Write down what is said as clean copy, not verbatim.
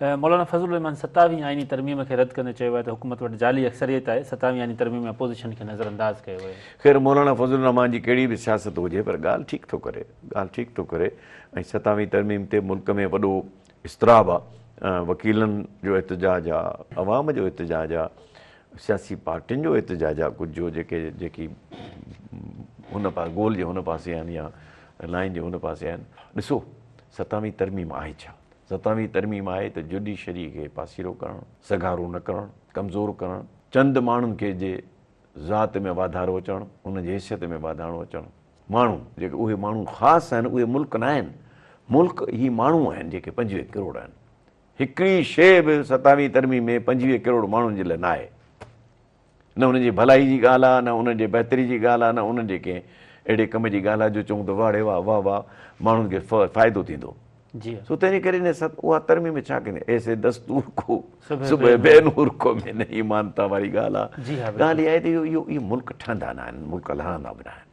مولانا فضل الرحمان ستاويهين آئيني ترميم کي رد ڪندي چيو آهي ته حڪومت وٽ جعلي اڪثريت آهي، ستاويهين آئيني ترميم ۾ اپوزيشن کي نظرانداز ڪيو ويو. خير مولانا فضل الرحمان جي ڪهڙي به سياست هجي پر ڳالهه ٺيڪ ٿو ڪري، ڳالهه ٺيڪ ٿو ڪري ۽ ستاويهين ترميم تي ملڪ ۾ وڏو اضطراب آ، وڪيلن جو احتجاج آ، عوام جو احتجاج آ، سياسي پارٽين جو احتجاج آ، ڪجهه جو جيڪي جيڪي هن پاسي گول جي هن پاسي آهن يا لائين جي هن پاسي آهن. ڏسو ستاويهين ترميم آهي ڇا؟ ستاويهين ترميم آهي ته جڊيشري کي پاسيرو ڪرڻ، سگهارو نه ڪرڻ، ڪمزور ڪرڻ، چند ماڻهن کي جي ذات ۾ واڌارو اچڻ، انهن جي حيثيت ۾ واڌارو اچڻ. ماڻهو، جيڪي اهي ماڻهو خاص آهن، اهي ملڪ نه آهن، ملڪ هي ماڻهو آهن جيڪي 25 ڪروڙ آهن. هڪڙي شيء به ستاويهين ترميم ۾ 25 ڪروڙ ماڻهن جي لاء نه آهي. نه انهن جي ڀلائي جي ڳالهه آ، نه انهن جي بهتري جي ڳالهه آ، نه انهن جي ڪنهن اهڙي ڪم جي ڳالهه آ جو چئون ته واهه ڙي واهه، واهه واهه ماڻهن کي فائدو ٿيندو. سو تنهن ڪري ان اها ترميم ڇا ڪندي ايسي دستور ڪو صبح بي نور ڪو مين نهين مانتا واري ڳالهه آ. ڳالهه اها آهي ته اهو اهو ملڪ ٺهندا نه آهن، ملڪ لهندا به نه آهن.